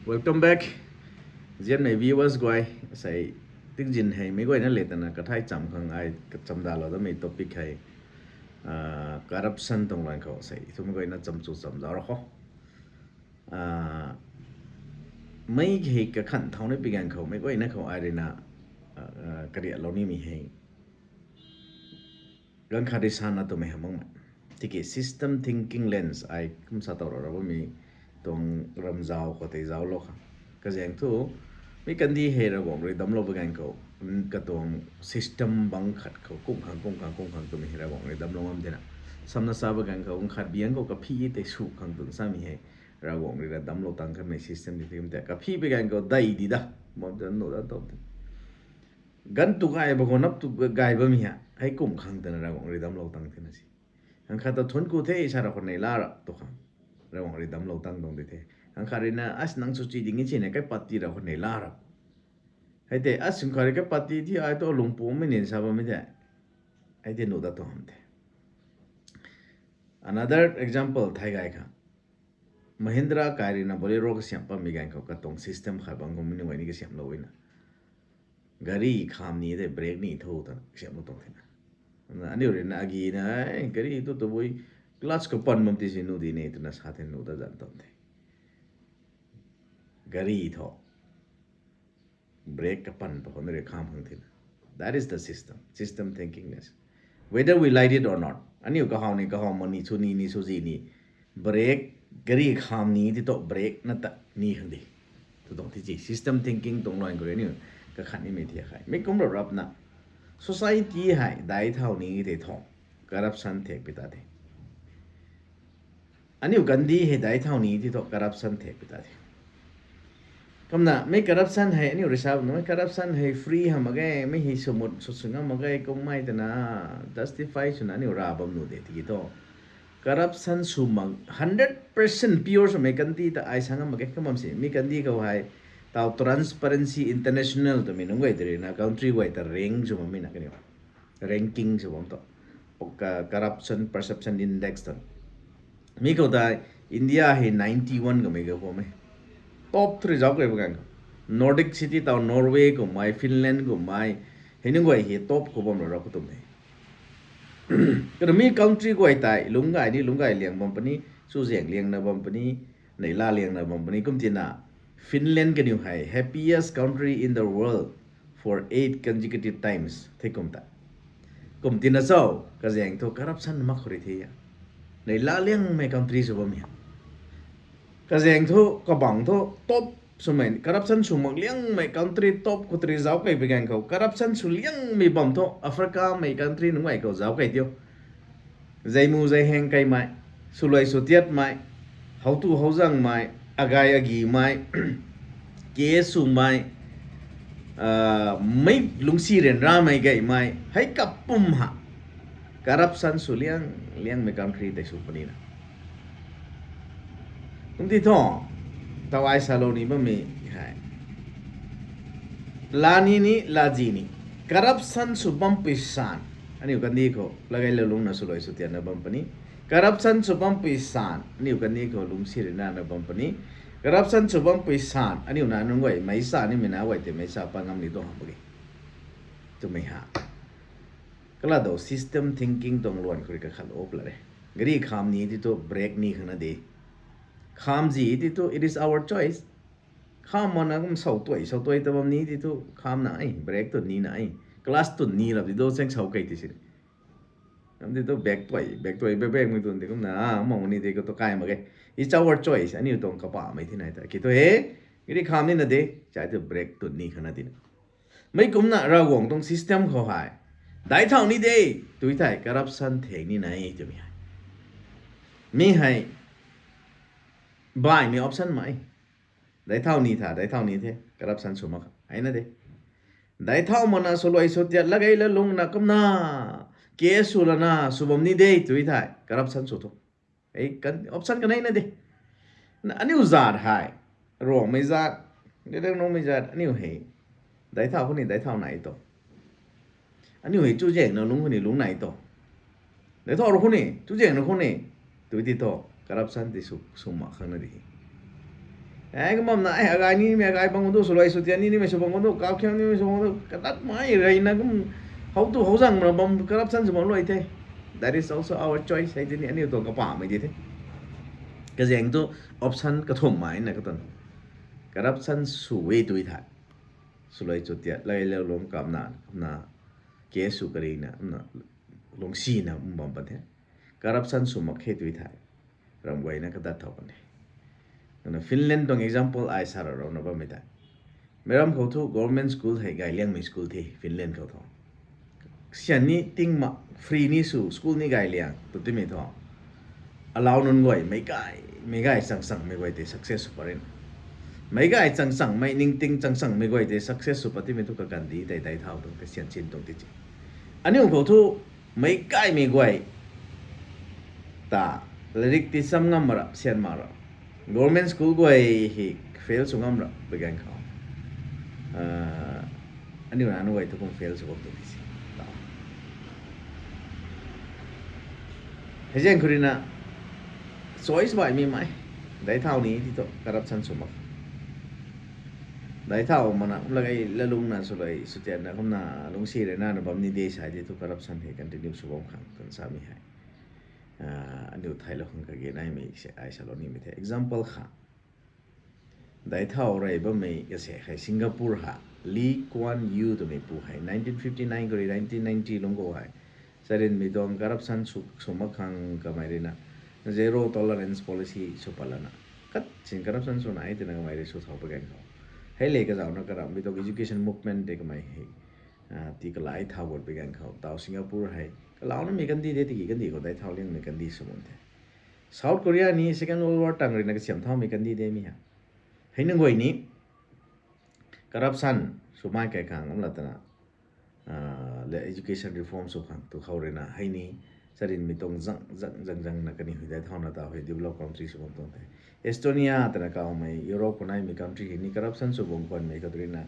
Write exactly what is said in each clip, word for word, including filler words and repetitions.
Welcome back. Zianmei viewers guay, sei tingzin hei meic guayna le tana kathai cham khang ai chamdalou damei topic hei, corruption tuang lan khou sei thumei guayna chamchu chamzau ra khou. Mei hei kakhan thau ni pi ganv khou meic guayna khou ai ruina kariaklou nimei hei ganv khat ri sana twmei ha makmei. Tiki system thinking lens ai kum sa tow ra ra bammei tuang ramzau khou tei zauclou khang. Kazaeng thu, mi kandih hei Ravguangc rui damclou ba ganv khou, katuang system bangc khat khou kum khang, kum khang, kum khang twmei hei Ravguangc rui damclou ngam thena. Samna sa ba ganv khou, khat biang khou kaphi tei sw khang twna samei hei Ravguangc rui ra damclou tang kanmei system di ti kum tei. Kaphi ba ganv khou dei di da, bam ta nu da tow te. Ganv tu gay ba khou nap tu gay bammei ha, hei kum khang twna Ravguangc rui damclou tang thena si. Ganv khat ta thuanc ku the sa ra khou neihla ra tu khang Ravguangc rui damclou tang tuang di the. Ganv khat ruina as nang sw chi ding e china kaipat ti ra khou neihla ra. Hei tei as swn khat rui kaipat ti thi ai tu lungpummei nin sa bammei the. Hei tei nu dat tuang ham the. Another example thei gay khang, Mahindra kai ruina Bolero kasiamh pammei ganv khou katuang system khat bang khou mi nunc guay ni kasiamhlou na, gari kham ni tei brake ni tho twna kasiamhlou tuang thena. Aniu ruina agina gari tu tabui clutch khou pan bam ti si nu di ne twna sa the, nu dat zan tuang the. Gari tho brake kapan pa khou na rui kham khang thena. That is the system, system thinkingness. Whether we like it or not, aniu kahaw ni kahaw mak ni, sw ni ni swzi ni, brake, gari kham ni ti tu brake na ta ni khang di. Tu tuang ti chi system thinking tuang luan khou rui aniu kakhan nimei thiak khe. Mi kum rap rapna society hei daic thau ni tei thu corruption thek pi ta the. Aniu kandih hei daic thau ni ti thu corruption thek pi ta the. Kumna mi corruption hei aniu rui sa bam nu, corruption hei free ha mak ge, mi hei swmut sw sw ngam mak ge kummei twna justify swna aniu ra bam nu de tiki thu, corruption sw mak hundred percent pure swmei kandih ta ai sa ngam mak ge. Kum bam si mi kandih khou hei tau Transparency International twmei nunc guay tei ruina country guay ta rank sw bammei na kaniw ranking sw bam tu, Corruption Perception Index twn. Mi khou tei India hei ninety one kamei ka pam e. Top three zauc kei ba ganv khou Nordic city tau Norway kummei, Finland kummei, hei nunc guay hei top khou bam ra ra khou tum the. Kata mi country guay tei lungc gay ni lungc gay liang bam puni, chuzaeng liangna bam puni, neihla liangna bam puni kum tina Finland kaniw hei happiest country in the world for eight consecutive times the kum ta. Kum tina cho, kazaeng thu corruption mak khou rui the a, neihla liangmei country sw bam e. Kazaeng thu kabang thu top swmei, corruption sw mak liangmei country top khou tei rui zauc kei bi ganv khou, corruption sw liangmei bam thu Africamei country nunc guay khou zauc kei tiu. Zeimu zeiheng keimei, swluai swtiatmei, howtu howzangmei, agay agimei, case swmei, mei lungcsi ryanramei gaymei hei kapwm ha corruption sw liang liangmei country tei sw puni na. Kum ti thu, tau ai salou ni bammei hei, laa ni ni laa zi ni, corruption sw bampui san, aniu kandih khou lagei lalungna swluai swtiatna bam puni. Corruption sw bampui san aniu kandih khou lungcsi ryanrana bam puni. Corruption sw bampui san aniu na nunc guay meic sa nimei na guay tei meic sa pat ngam ni tuang hamh mak ge twmei ha. Kaladou system thinking tuang luan khou rui kakhat up la re. Gari kham ni ti thu brake ni khang na de. Kham zi ti thu it is our choice. Kham mana kum sau tuai sau tuai ta bam ni ti thu kham na e, brake twn ni na e, clutch twn ni lap ti do cheng sau kei ti si. Nam ti thu brake tuai brake tuai brake mei twn ti kumna mak ni de khou tu kai mak ge. It's our choice. Aniu tuang kapahmei thina ta ki thu he, gari kham nina de, chai thu brake twn ni khang na tina. Mei kumna Ravguangc tuang system khou hei daic thau ni de tw thei corruption thek nina e twmei hei, mi hei baihmei option mak e. Daic thau ni tha, daic thau ni the, corruption sw mak kha hei na de. Daic thau mana swluai swtiat lagei lalungna kumna case sw lana sw bam ni de tw thei corruption sw thu, option kanei na de. Aniu zat hei, Ruangmei zat, Liangmei zat aniu hei daic thau khou ni daic thau nai tu, aniu hei chuzaengna lungc khou ni lungc nai tu, daic thau rui khou ni chuzaengna khou ni tw ti thu, corruption ti sw mak khang na di. Ai, kumna ai, agai nimei agai bang do, swluai sw tian nimei sw bang do, kau khiang nimei sw bang do, kadat mai reyna kum, how tu how zang na bam corruption sw bam luai the. That is also our choice, hei tini aniu tuang kapamei di the. Kazaeng tu option kathumh mai na katuang. Corruption sw e tui thei, swluai sw tian, lai lou lung kamna, kumna case sw karina, kumna lungsina um bam pan the. Corruption sw mak khe tui thei, ram guayna kadat thau pan the. Kumna Finland tuang example ai sa ra rau na bammei tei, meic ram khou thu government school hei gayliangmei school the Finland khou thu. Sian ni ting ma, free ni sw, school ni gayliang tu timei thu, alau nunc guay, meic gay, meic gay chang changmei guay tei success sw parin, meic gay chang changmei, ningting chang changmei guay tei success sw pat timei thu kakandih tei dai thau tuang tei sian chin tuang ti chi. Aniu khou thu meic gaymei guay ta, lairik ti cham ngam ra, sian ma ra, government school guay hei fail sw ngam ra pui ganv khou, aniu nanu guay tu kum fail sw bam tu ti si. Hei zaeng khou ruina choice baihmei mei, dai thau ni ti thu corruption sw mak. Dai thau mana kum lak ei lalungna swluai sw tianna kumna lungsi reyna na bam ni de sai ti thu corruption hei continue sw bam khang kan samei hei, aniu thailou khang kage naimei se ai salou nimei the. Example kha, dai thau rey bammei kase hei Singapore ha, Lee Kuan Yew twmei pu hei nineteen fifty nine khou rui nineteen ninety lung khou hei, charynmei tuang corruption sw, sw mak khang kamei ruina zero tolerance policy sw pat lana, kat sin corruption swna e twna kamei rui sw thau pui ganv khou, hei le kazauna karamhmei tuang education movement tei kamei hei ti kalai thau gut pui ganv khou, tau Singapore hei kalaunamei kandih de, tiki kandih khou dai thau liangmei kandih sw bam the. South Korea ni Second World War tang ruina kasiam thaumei kandih de mi ha. Hei nunc guay ni corruption swmei kai khang ngam la twna, le education reform sw khang tu khou ruina hei ni charynmei tuang zang zang zang zangna kaniw hei dai thauna tau hei develop country sw bam tuang the. Estonia twna kawmei Europe khou naimei country hei ni corruption sw bam khwanmei khou ruina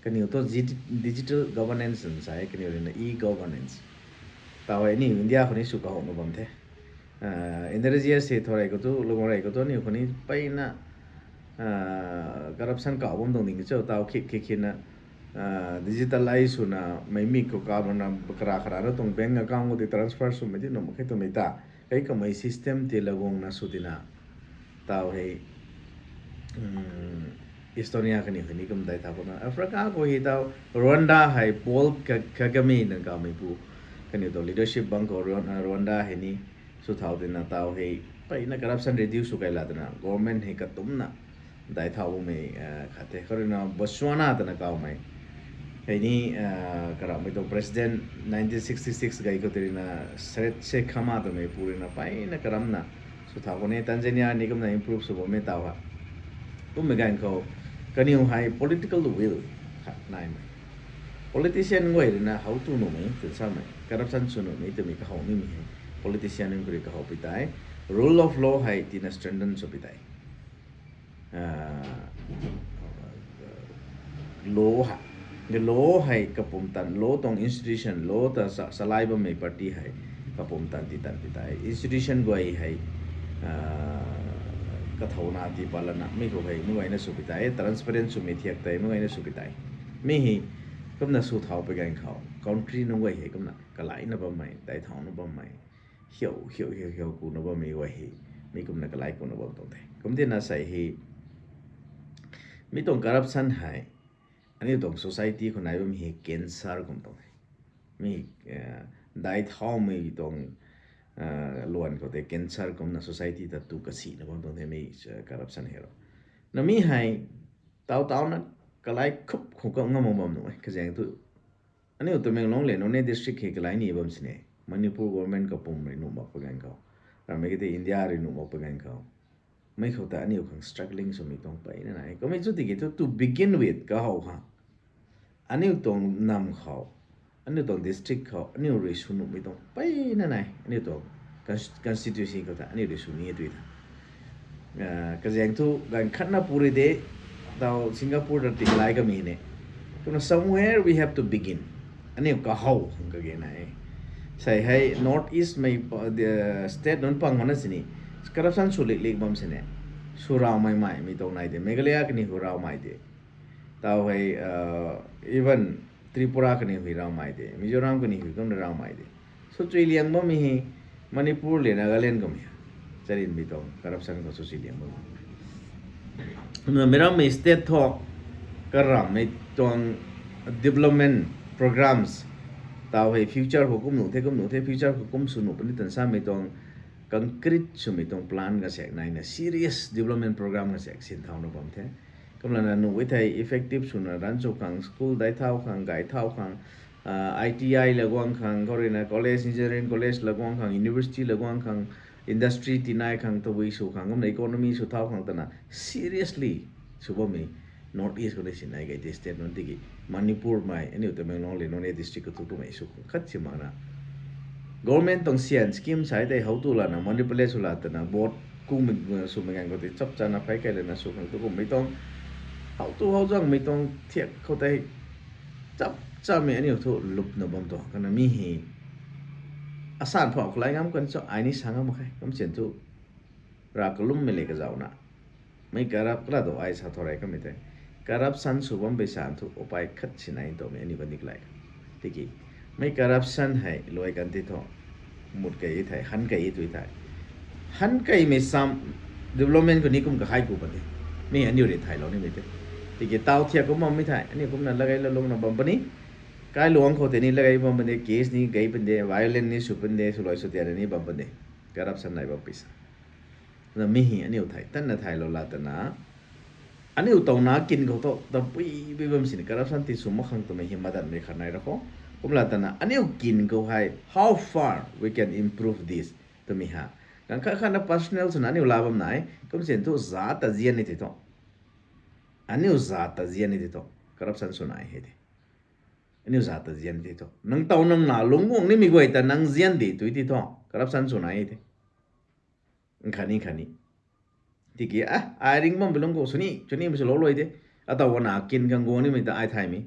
kaniw thu digi-, digital governance nsa e, kaniw ruina e-governance. Tau hei aniu India khou ni sw kahowna bam the. Indonesia se thorei khou thu, lung rey khou thu aniu khou ni peyna corruption kaw bam tuang ding cho, tau khit khit khitna digitalize swna, mei mik khou kaw bamna, kara kara na tuang bank account khou tei transfer swmei ti nuh mak khe twmei ta, hei kamei system tei laguangna sw tina, tau hei Estonia kaniw hei ni kum dai thau khou na, Africa khou hei tau Rwanda hei Paul Ka-, Kagame nang kawmei pu, kaniw tuang leadership bang khou Rwan-, Rwanda hei ni sw thau tina tau hei peyna corruption reduce sw kai la twna government hei katumna dai thau bammei khat the. Khou ruina Botswana twna kawmei hei ni, karamhmei tuang president nineteen sixty six gay khou tei ruina Seretse Khama twmei pu ruina peyna karamna sw thau khou ni, Tanzania ni kumna improve sw bammei tau ha. Kummei ganv khou kaniw hei political will khat naimei, politician guay ruina how tu nuhmei twna samei, corruption sw nuhmei twmei kahow nimei hei politician nunc khou rui kahow pi tei, rule of law hei tina strengthen sw pi tei, law hei, law hei kapumtan, law tuang institution, law ta sa-, salai bammei party hei kapumtan ti tan pi tei, institution guay hei kathouna ti pat lana mi khou hei mei guayna sw pi tei, transparent swmei thiak tei mei guayna sw pi tei. Mi hei kumna sw thau pui ganv khou country nunc guay hei kumna kalaina bammei, dai thauna bammei, hiau hiau hiau hiau kuna bammei guay hei mi kumna kalai kuna bam tuang the. Kumtina sei hei mi tuang corruption hei aniu tuang society khou nai bammei hei cancer kum tuang the. Mi dai thaumei tuang luan khou tei cancer kumna society ta tu kasina bam tuang the mi corruption hei rui. Na mi hei tau tauna kalai khup khou kap ngam bam nuh e, kazaeng thu aniu Tamenglong le Noney district hei kalai ni bam sini, Manipur government kapum rui nuh mak pui ganv khou, ramei kati India rui nuh mak pui ganv khou, mei khou ta aniu khang struggling swmei tuang peyna nai. Kummei chu tiki thu to begin with kahow khang aniu tuang nam khou, aniu tuang district khou aniu rui sw nuhmei tuang peyna nai, aniu tuang cons-, constituency khou ta aniu rui sw ni e tui ta. Kazaeng thu ganv khatna pu rui de, tau Singapore ta ti kalai kamei ne. Kumna somewhere we have to begin. Aniu kahow khang kage nai. Sei hei North East mei state nunc pang mana sini corruption sw lik lik bam sini. Sw raumei mei mi tuang nai de, Meghalaya kaniw hu raumei de. Tau hei, even Tripura kaniw hui raumei de, Mizoram kaniw hui kumna raumei de. Sw chui liang bammei hei Manipur le Nagaland kum hei. Charynmei tuang corruption khou sw chui liang bam. Kumna meic rammei state thu, karammei tuang development programs. Tau hei future khou kum nuh the, kum nuh the, future khou kum sw nuh puni tan samei tuang concrete swmei tuang plan kasaek naina serious development program kasaek sin thauna bam the. Kumlana nuh e thei effective swna run sw khang, school dai thau khang, gay thau khang, I T I la guang khang, khou ruina college, engineering college la guang khang, university la guang khang, industry tinai khang, tabui sw khang, kumna economy sw thau khang twna seriously sw bammei North East khou ni sinai gay tei state nunc tiki Manipur mei, aniu Tamenglong le Noney district khou thu kumei sw khang khat si makna government tuang sian scheme sai tei how tu lana manipulate sw la twna vote kumei swmei ganv khou tei chap chana phey kai lana sw khang tu kummei tuang how tu how zangmei tuang thiak khou tei chap chamei aniu thu lupna bam tuang kana mi hei asan phau khou lai ngam kan cho ai ni sa ngam mak khe. Kum sian thu rav kalummei le kazauna mei corrupt kala tu ai sa thau rei kamei tei corruption sw bam pei san thu upai khat sinai twmei aniu kan dik lai. Tiki mei corruption hei luai kan ti thu mut kei thei, han kei tui thei, han keimei sam development khou ni kum kahai ku puni. Mi aniu rui thaylou nimei tei tiki tau thiak kum bammei thei aniu kumna lagei lalungna bam puni. Kailuang khou tei ni lagei bam puni, case ni gei puni, violent ni sw puni, swluai sw tiana ni bam puni. Corruption nai bam pei sa na mi hei aniu thei tanna thaylou la twna aniu towna kin khou thu tapuipui bam sini corruption ti sw mak khang twmei hei madanmei khat nai ra khou. Kumla twna aniu kin khou hei how far we can improve this twmei ha. Ganv khat khatna personal swna aniu la bam nai. Kum sian thu za ta zian ni tei thu, aniu za ta zian ni tei thu corruption sw nai hei de. Aniu za ta zian tei thu nang tow nang na lungc guang nimei guay ta nang zian di tui tei thu corruption sw nai hei de. Nkhat ni, nkhat ni. Tiki a ai ring bam pei lungc khou sw ni, sw nimei swlou luai de. Ataw ana kin khang guang nimei ta ai thaymei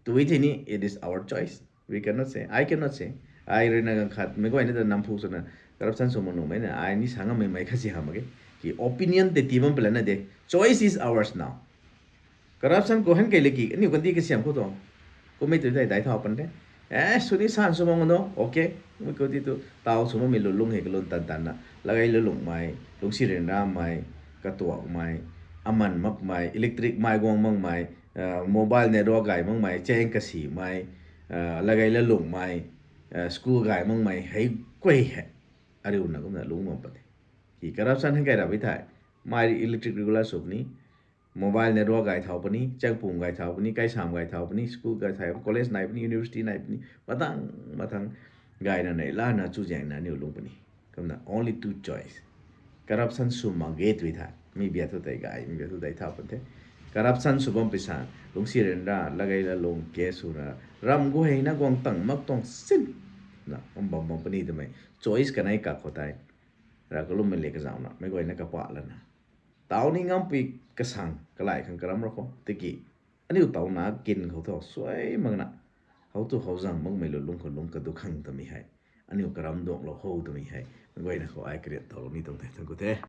tui thei ni, it is our choice. We cannot say, I cannot say. Ai ruina ganv khat mei guayna ta namphu swna corruption sw mak nuhmei na ai ni sa ngammei mei khat si ha mak ge. Ki opinion tei tii bam pei lana de. Choice is ours now. Corruption khou han kei le ki aniu kandi kasiam khou tu kummei tui tei dai thau pan de. E sw ni san sw bam no, okay. Mei khou ti tu taw sw bammei lulung hei kalun tan tanna lagei lalungmei, lungcsi ryanramei, katuakmei, aman makmei, electric mei guang makmei, mobile network gay makmei, chaeng kasimei, lagei lalungmei, school gay makmei hei kuay hei ariuna kumna lungc bam pat the. Ki corruption hei kai ra bi thei, mei electric regular sw puni, mobile network gay thau puni, chaengpum gay thau puni, kaisam gay thau puni, school gay thau, college nai puni, university nai puni, mathang mathang gayna nei lana chuzaengna aniu lungc puni. Kumna only two choice. Corruption sw mak ge tui thei mi bia thu tei gay, mi bia thu tei thau pan the. Corruption sw bam pei san lungcsi ryanra, lagei lalung ke swna ram guayna guang tang mak tuang sin na kum bam bam puni twmei choice kanei kak khou tei rav kalummei le kazauna mei guayna kapa lana taw ni ngampui kasang kalai khang karam ra khou tiki aniu towna kin khou thu suai makna how tu how zang makmei lulung khou lungc kadu khang twmei hei aniu karam duanglou how twmei hei mei guayna khou ai kariat towlou ni tuang the, thang ku the.